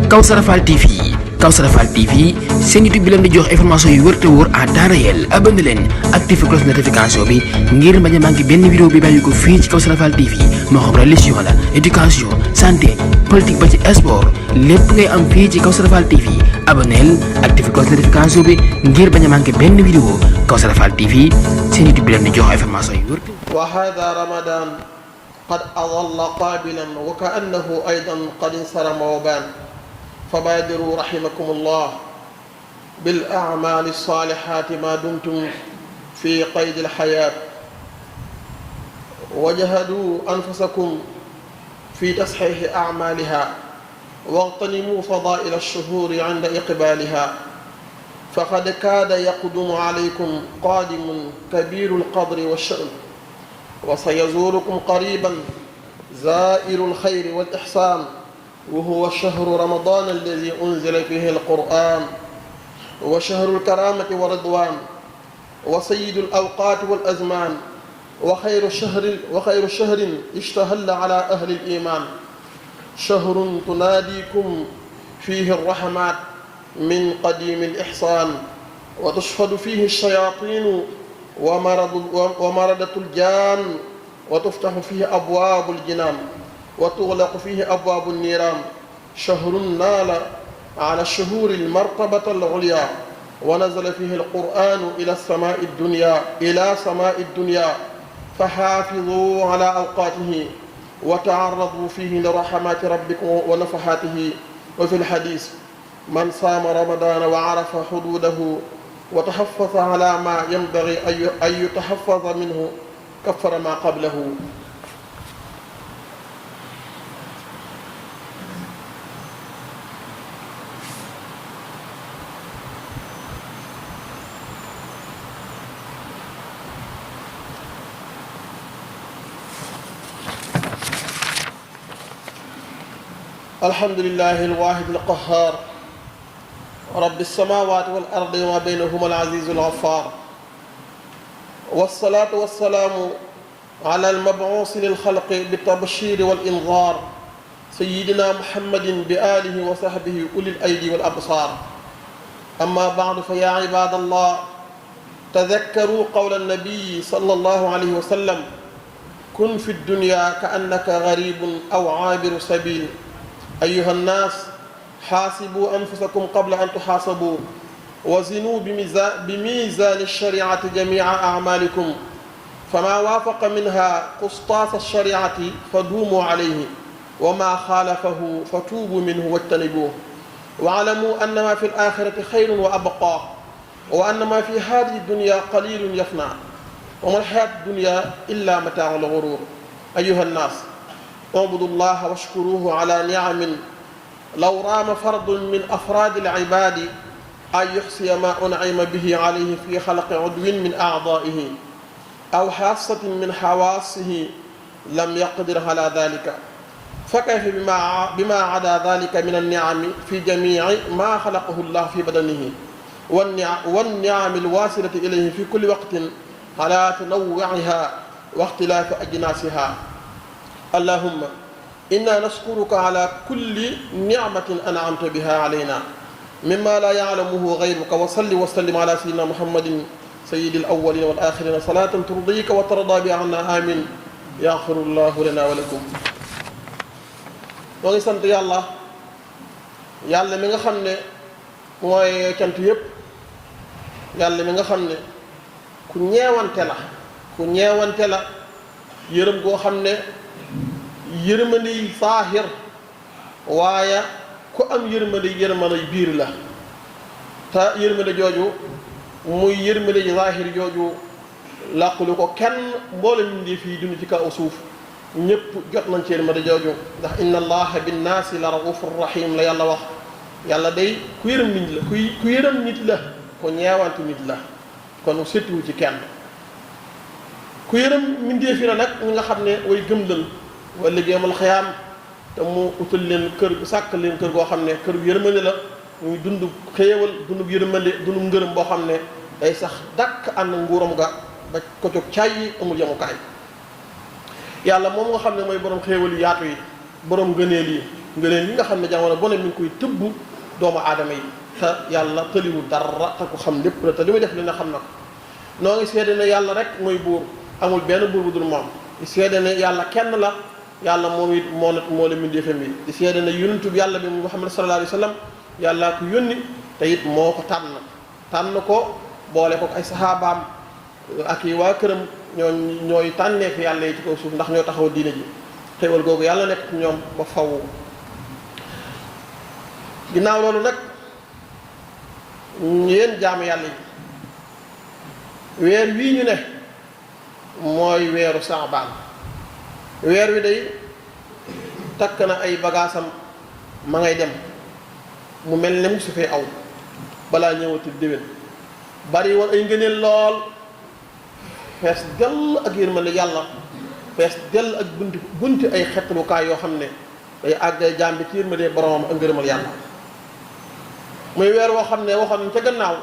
Kawsara Fall TV Kawsara Fall TV seen YouTube bi leen di jox information yu wër te wóor à temps réel abonné leen activé cloche notification bi ngir bañ a manqué benn vidéo bi bàyyi ko fii ci Kawsara Fall TV moo xam religion la éducation santé politique ba ci sport lépp ngay am fii ci Kawsara Fall TV abonneel activé cloche notification bi ngir bañ a manqué benn vidéo Kawsara Fall TV seen YouTube bi leen di jox information yu wër. wa hada Ramadan qad adalla qabilan wa ka'annahu aydan qad insarama wa ban فبادروا رحمكم الله بالأعمال الصالحات ما دمتم في قيد الحياة وجهدوا أنفسكم في تصحيح أعمالها واغتنموا فضائل الشهور عند إقبالها فقد كاد يقدم عليكم قادم كبير القدر والشأن وسيزوركم قريبا زائر الخير والإحسان وهو شهر رمضان الذي أنزل فيه القرآن وشهر الكرامة والرضوان وسيد الأوقات والأزمان وخير شهر اشتهل على أهل الإيمان شهر تناديكم فيه الرحمات من قديم الإحسان وتشفد فيه الشياطين ومردة الجان وتفتح فيه أبواب الجنان وتغلق فيه أبواب النيران شهر نال على الشهور المرتبة العليا ونزل فيه القرآن إلى سماء الدنيا فحافظوا على أوقاته وتعرضوا فيه لرحمات ربكم ونفحاته وفي الحديث من صام رمضان وعرف حدوده وتحفظ على ما ينبغي أن يتحفظ منه كفر ما قبله الحمد لله الواحد القهار رب السماوات والأرض وما بينهما العزيز الغفار والصلاة والسلام على المبعوث للخلق بالتبشير والإنذار سيدنا محمد بآله وصحبه أولي الأيدي والأبصار أما بعد فيا عباد الله تذكروا قول النبي صلى الله عليه وسلم كن في الدنيا كأنك غريب أو عابر سبيل أيها الناس حاسبوا أنفسكم قبل أن تحاسبوا وزنوا بميزان الشريعة جميع أعمالكم فما وافق منها قسطاس الشريعة فدوموا عليه وما خالفه فتوبوا منه واجتنبوه واعلموا أن ما في الآخرة خير وأبقى وأن ما في هذه الدنيا قليل يفنى وما الحياة الدنيا إلا متاع الغرور أيها الناس اعبدوا الله واشكروه على نعم لو رام فرد من أفراد العباد أن يحصي ما أنعم به عليه في خلق عضو من أعضائه أو حاسة من حواسه لم يقدر على ذلك فكيف بما عدا ذلك من النعم في جميع ما خلقه الله في بدنه والنعم الواصلة إليه في كل وقت على تنوعها واختلاف أجناسها اللهم إنا نشكرك على كل نعمة أنعمت بها علينا مما لا يعلمه غيرك وصل وسلم على سيدنا محمد سيد الأولين والآخرين صلاة ترضيك وترضى بها عنا آمين يغفر الله لنا ولكم ngi sant yàlla mi nga xam ne mooy cant yépp yàlla mi nga xam ne ku ñeewante la yërëm goo xam ne yërmande yi saahir waaye ku am yërmande biir la te yërmande jooju muy yërmande ji saahir jooju làqulu ko kenn mboolem mbindeef yi dund ci kaw suuf ñëpp jot nañ ci yërmande jooju ndax inna allaha binnaasi la raufur rahim la yàlla wax yàlla day ku yërëm nit la ku yërëm nit la ku ñeewante nit la kon settiwu ci kenn ku yërëm mbindeef yi la nag ñi nga xam ne way gëm lan wala liggéeyamal xayaam te mu utal leen kër sàkk leen kër goo xam ne kër bu yërmande la muy dund xéewal dund yërmande dund ngërëm boo xam ne day sax dàkk ànd nguuram ga ba ko cog caay yi amul yemukaay yàlla moom nga xam ne mooy borom xéewal yu yaatu yi borom ngëneel yi ngëneel yi nga xam ne jamono bu ne mi ngi koy tëbb doomu aadama yi te yàlla tëliwul dara te ku xam lépp la te li muy def li nga xam na ko noo ngi seede ne yàlla rek mooy buur amul benn buur bu dul moom di seede ne yàlla kenn la yàlla moom it moo la mbindeefam yi di seede ne yonentu bi yàlla bi Muhammad sallallahu alayhi wa sallam yàllaa ko yónni te it moo ko tànn ko boole ko ay saxaabaam ak yi waa këram ñooy tànneef yàlla yi ci kaw suuf ndax ñoo taxaw diine ji xéewal googu yàlla nekk ñoom ba faw ginnaaw loolu nag yéen jaamu yàlla yi weer wii ñu ne mooy weeru saabaan weer wi day takk na ay bagaasam ma ngay dem mu mel ne mu su fee aw balaa ñëwati déwén bari woon ay ngëneel lool fees dell ak yërmande yàlla fees dell ak bunti ay xettalukaay yoo xam ne day àggay jaam bi ci yërmande boromam ak ngërëmal yàlla muy weer woo xam ne waxoon nañ ca gannaaw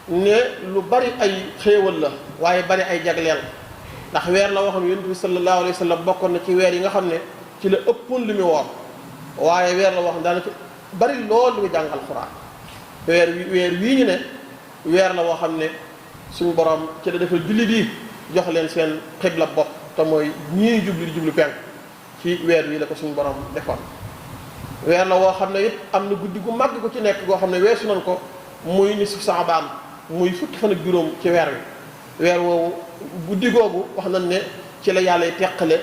ne lu bari ay xéewal la waaye bari ay jagleel ndax weer la waxoon yonent bi sallallahu alayhi wa sallam bokkoon na ci weer yi nga xam ne ci la ëppoon li mu woor waaye weer la waxoon daanaka bari lool li mu jàng alxuraan weer wii ñu ne weer la woo xam ne suñu borom ci la defal jullit yi jox leen seen xibla bopp te mooy ñii jublu penk ci weer wi la ko suñu borom defoon weer la woo xam ne it am na guddi gu màgg ko ci nekk goo xam ne weesu nañ ko muy nisfu Saabaan muy fukki fan ak juróom ci weer wi weer woowu guddi googu wax nañ ne ci la yàlla teqale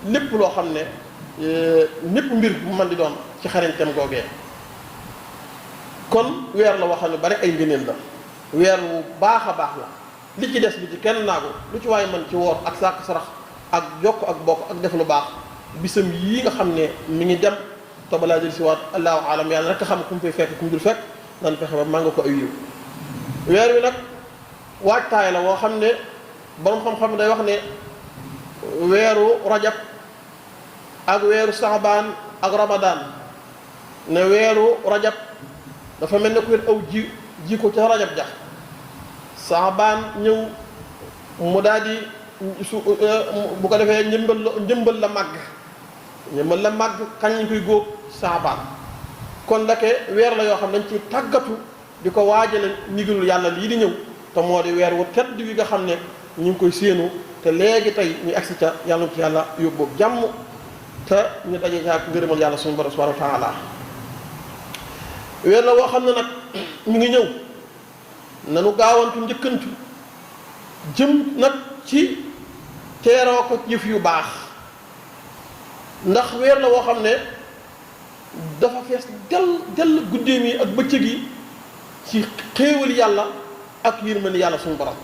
lépp loo xam ne ñépp mbir bu mën di doon ci xarañteem googee kon weer la woo xam ne bari ay ngëneel la weer wu baax a baax la li ci des li ci kenn naagu lu ci waaye mën ci woor ak sàkk sarax ak jokk ak bokk ak def lu baax bisam yii nga xam ne mi ngi dem te balaa jël si waat allahu alam yàlla rek xam ku mu fay fekk ku mu dul fekk nan fexe ba mànga ko ay yiw weer wi nag waajtaay la woo xam ne borom xam-xam day wax ne weeru rajab ak weeru saabaan ak ramadaan ne weeru rajab dafa mel ne ku aw ji ko ca rajab jax saabaan ñëw mu daal di bu ko defee njëmbal la màgg kañ lañ koy góob saabaan kon ndeke weer la yoo xam dañ ci tàggatu di ko waajale ndigalul yàlla lii di ñëw te moo di weer wu tedd wi nga xam ne ñu ngi koy séenu te léegi tey ñu agsi ca yàlla ci yàlla yóbbu jàmm te ñu daje ca ak ngërëmal yàlla suñu borom subhanahu wa taala weer la woo xam ne nag ñu ngi ñëw nanu gaawantu njëkkantu jëm nag ci teeroo ko jëf yu baax ndax weer la woo xam ne dafa fees dell guddeem yi ak bëccëg yi ci xéewal yàlla ak yërmande yàlla suñu borom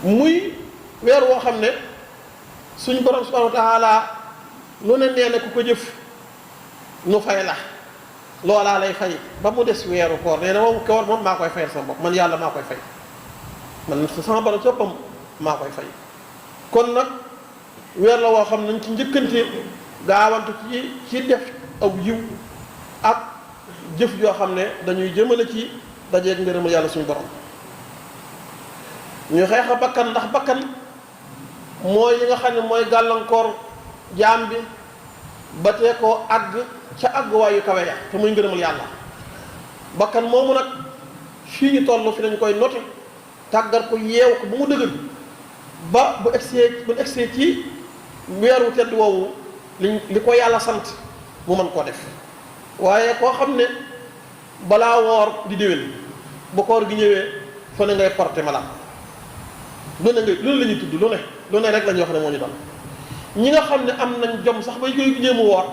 muy weer woo xam ne suñu borom subhanahu wa taala lu ne nee na ku ko jëf nu fay la loolaa lay fay ba mu des weeru koor nee na moom koor moom maa koy fayal sama bopp man yàlla maa koy fay man sama borom soppam maa koy fay kon nag weer la woo xam nañ ci njëkkante gaawantu ci def aw yiw ak jëf joo xam ne dañuy jëmale ci dajeeg ngërëmal yàlla suñu borom ñu xeex a bakkan ndax bakkan mooy li nga xam ne mooy gàllankoor jaam bi ba tee koo àgg ca àgguwaayu kawe ya te muy ngërëmal yàlla bakkan moomu nag fii ñu toll fi lañ koy noti tàggat ko yeew ko bu mu dëgër ba bu egsee ci weeru tedd woowu li ko yàlla sant mu mën koo def waaye koo xam ne balaa woor di déwén bu koor gi ñëwee fa ne ngay porté malade lu ne la ñuy tudd lu ne rek la ñuy wax ne moo ñu dal ñi nga xam ne am nañ jom sax bay koy jéem a woor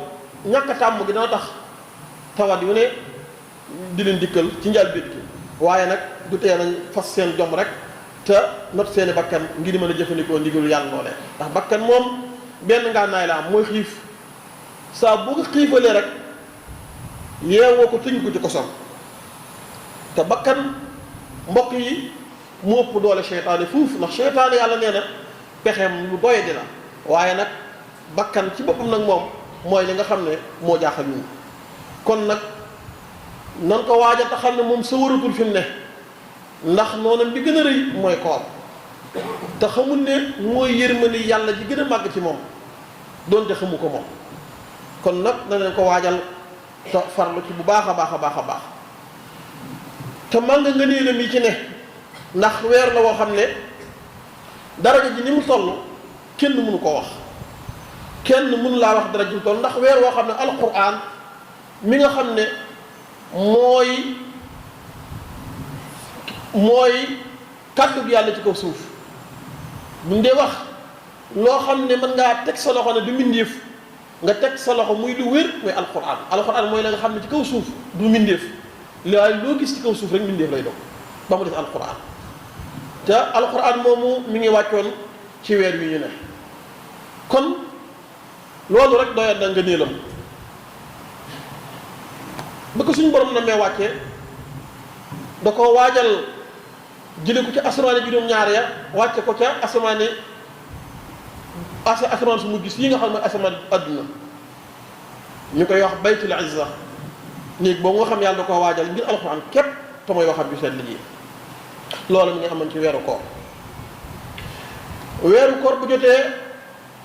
ñàkk a tàmm gi dana tax tawat yu ne di leen dikkal ci njaal biit gi waaye nag du tee nañ fas seen jom rek te not seeni bakkan ngir mën a jëfandikoo ndigalu yàlla loolee ndax bakkan moom benn ngànnaay la am mooy xiif saa boo ko xiifalee rek yeewoo ko tëñ ko ci kosom te bakkan mbokk yi mu ëpp doole seytaane fuuf ndax seytaane yàlla nee na pexeem lu doye di la waaye nag bakkan ci boppam nag moom mooy li nga xam ne moo jaaxal ñu kon nag nan ko waajal te xam ne moom sa waratul fi mu ne ndax noonam bi gën a rëy mooy koor te xamul ne mooy yërmande yàlla ji gën a màgg ci moom doonte xamu ko moom kon nag na leen ko waajal te farlu ci bu baax a baax a baax a baax te màng nga nii la mi ci ne ndax weer la woo xam ne daraja ji ni mu toll kenn mënu ko wax kenn mënu laa wax daraja ji mu toll ndax weer woo xam ne alquran mi nga xam ne mooy kàddu bi yàlla ci kaw suuf buñ dee wax loo xam ne mën ngaa teg sa loxo ne du mbindeef nga teg sa loxo muy lu wér mooy alquran mooy la nga xam ne ci kaw suuf du mbindeef waaye loo gis ci kaw suuf rek mbindeef lay doon ba mu def alquran te alquran moomu mi ngi wàccoon ci weer wi ñu ne kon loolu rek doyat na nga néelam ba ko suñu borom na mee wàccee da ko waajal jële ko ci asamaane juróom-ñaar ya wàcce ko ca asamaan su mu gis yi nga xam ne asamaan adduna ñu koy wax baytul izza néeg boobu nga xam yàlla da koo waajal ngir alxuraan képp te mooy waxam bi seen liggéey loolu mi ngi amoon ci weeru koor bu jotee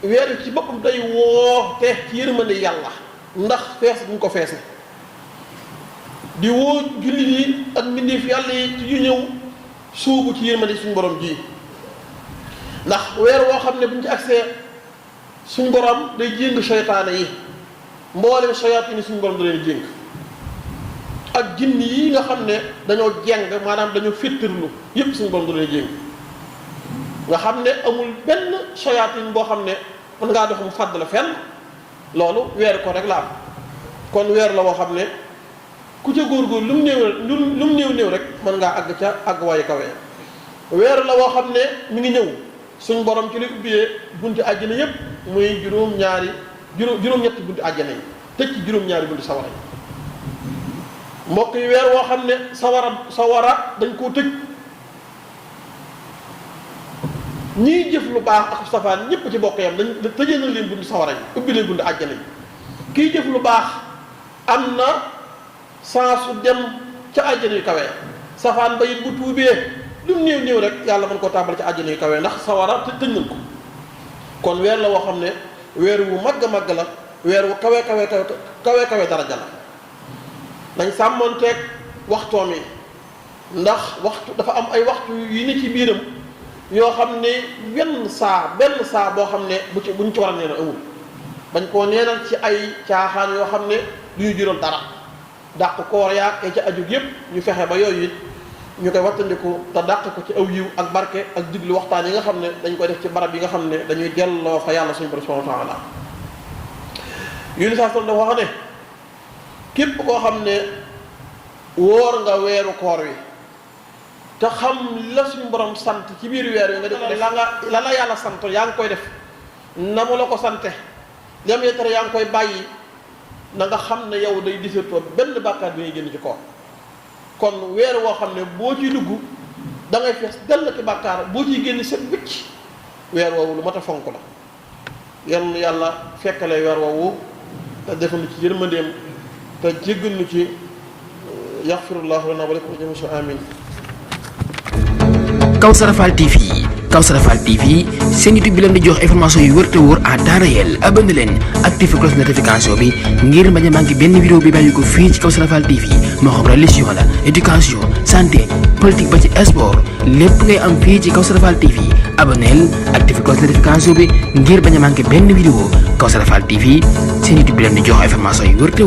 weer ci boppam day woote ci yërmande yàlla ndax fees bu ñu ko feese di woo jullit yi ak mbindeef yàlla yi ci yu ñëw suubu ci yërmande suñu borom ji ndax weer woo xam ne bu ñu ci agsee suñu borom day jéng seytaane yi mboolem sayaatin yi suñu borom da leen jéng ak jinni yi nga xam ne dañoo jeng maanaam dañoo féttirlu yépp suñu borom da leen jéng nga xam ne amul benn sayaatin boo xam ne mën ngaa dox mu fàdd la fenn loolu weer ko rek la am kon weer la woo xam ne ku ca góorgóor lu mu néew rek mën ngaa àgg ca àgg waayu kawe weer la woo xam ne mi ngi ñëw suñ borom ci la ubbiyee bunti àjjana yépp muy juróom-ñetti bunti àjjana yi tëj ci juróom-ñaari bunti sawara yi mbokk yi weer woo xam ne sawara dañ koo tëj ñiy jëf lu baax ak safaan ñëpp ci bokk yam dañ tëjee na leen bunti sawara yi ubbi leen bunti àjjana yi kiy jëf lu baax am na sansu dem ca àjjana yu kawe safaan ba it bu tuubee lu néew rek yàlla mën koo tàmbali ca àjjana yu kawe ndax sawara tëj nañ ko kon weer la woo xam ne weer wu màgg la weer wu kawe daraja la dañ sàmmoonteeg waxtoom yi ndax waxtu dafa am ay waxtu yi ne ci biiram yoo xam ne benn saa boo xam ne buñ ci war a neenal amul bañ koo neenal ci ay caaxaan yoo xam ne du ñu jural dara dàq koor yaag ca aju yépp ñu fexe ba yooyu it ñu koy wattandiku te dàq ko ci aw yiw ak barke ak diglu waxtaan yi nga xam ne dañ koy def ci barab yi nga xam ne dañuy delloo fa yàlla suñu borom subhanahu wa ta'ala yuni saa dafa wax ne képp koo xam ne wóor nga weeru koor wi te xam la suñu borom sant ci biir weer wi nga def la la yàlla sant yaa ngi koy def na mu la ko sante lam ya tere yaa ngi koy bàyyi na nga xam ne yow day disetoo benn bàkkaar bi ngay génn ci koor kon weer woo xam ne boo ciy dugg da ngay fees dell ci bàkkaar boo ciy génn set wicc weer woowu lu mat a fonk la yan yàlla fekkale weer woowu te defal nu ci yërmandeem te jéggal nu ci yaxfirullahu lana wa lakum jamii'an amin Kawsara Fall TV seen YouTube bi leen di jox information yu wër te wóor à temps réel abonné leen activé cloche notification bi ngir bañ a manqué benn vidéo bi bàyyi ko fii ci Kawsara Fall TV moo xam religion la éducation santé politique ba ci sport lépp ngay am fii ci Kawsara Fall TV abonneel activé cloche notification bi ngir bañ a manqué benn vidéo Kawsara Fall TV seen YouTube bi leen di jox information yu wër te